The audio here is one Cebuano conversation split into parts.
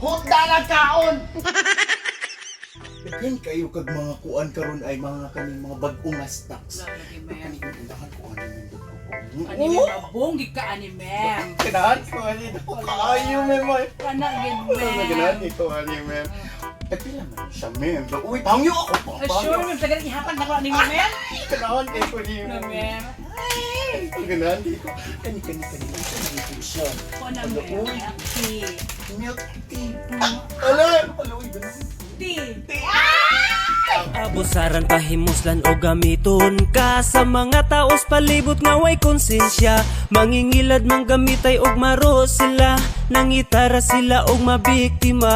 Hutda lang kaon. Daghan kayo kag mga kuan karon ay mga kaning mga bag-o nga stocks. Lagi, ma'am. Kaning unahan ko ano yung dagko ko. Ani ma'am, mabunggi ka ani ma'am. Ganahan ko ani ko kaayo ma'am. Ay. Kana gid Ano ganahan ma'am. ko ani ma'am. Tagpila man siya ma'am. Uy, pangyo ako pa. Ah, sure ma'am, tagal ihatag na ko ani mo ma'am. Ganahan kay ko ni Na ma'am. Ganahan kay ko. Kani kani kani kani ko siya. Ko na ma'am. Uy. Tea. Milk tea. Ala, ala, uy, ganahan. Tea. Abusaran pahimuslan o gamiton ka sa mga taos palibot nga way konsensya. Mangingilad mang gamitay og maro sila, nangitara sila og mabiktima.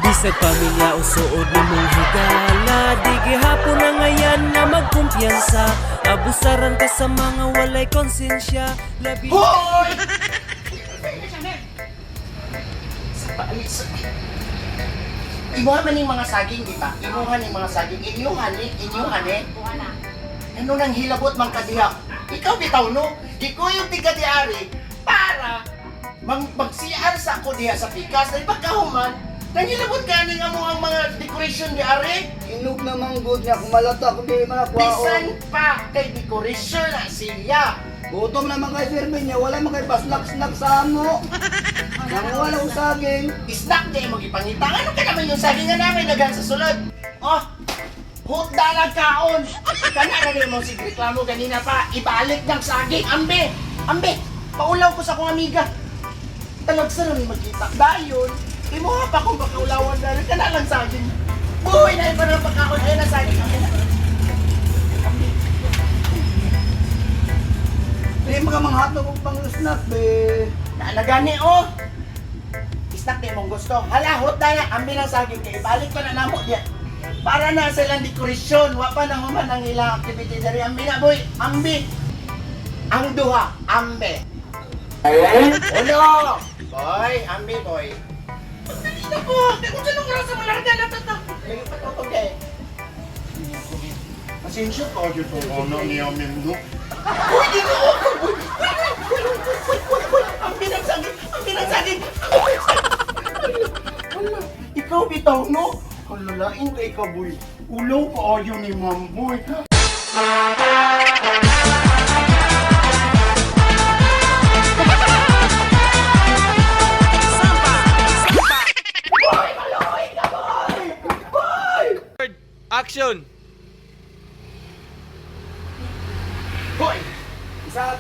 Bisag pamilya o suod nimong higala, di gihapon na ngayan na magkumpiyansa. Abusaran ka sa mga walay konsensya. Labi Hoy! Sa paalis. Imuha man ning mga saging, di ba? Imuha ning mga saging. Inyuha ni, inyuha ni. Kuha na. Ano nang hilabot man kadiha? Ikaw bitaw no? Gikuyog ti kadiari para mang mag-CR sa ako diha sa pikas. Dahil pagkahuman, nang hilabot ka ning amo ang mga decoration di ari. Inog namang good niya, kumalata kung di man ako. Bisan pa kay decoration na siya. Gutom naman kay Sir niya, wala man kay paslak-slak sa amo. Nanguwala ko saging. Snack day mo gipangita. Ano ka naman yung saging nga namin daghan sa sulod? Oh, hutda lang kaon. Kana na rin mo sig reklamo ganina pa. Ibalik ng saging. Ambe, ambe. Paulaw ko sa akong amiga. Talagsa na may magkita. Dayon, imuha pa kung pakaulawan na rin. Kana lang saging. Buhay na iba ng pagkaon. Ayun na saging. Ambe na. Ambe. Di mga manghatog og pang snack be. Naalagani oh. Snack di mong gusto. Hala, hot na na. Ambi ng saging kay ibalik pa na namo diya. Para na sa ilang dekorasyon, wa pa na human ang ilang activity diri. Ambi na boy, ambi. Ang duha, ambi. Uno! Boy, ambi boy. Pagdali na po. Kung saan oras sa malarga na tata. Layo pa to kay. Pasensya ka dito ano niya mendo. Uy, di na ako. Uy, uy, uy, uy, uy, uy, uy. Ang pinagsagin, ang pinagsagin, ang pinagsagin. Hala, ikaw bitaw no? Hala, lain kay ka boy. Ulaw pa ayo ni ma'am boy. Boy, maloy ka boy! Boy! Action! Boy! Isa.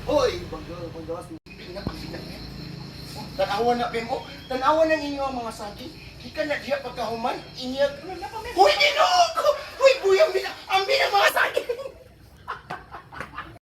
Hoy, paggawas. Tanawa na, Bemo. Tanawa ng inyo ang mga saging. Di ka na diya pagkahuman. Inyag. Hoy, di na!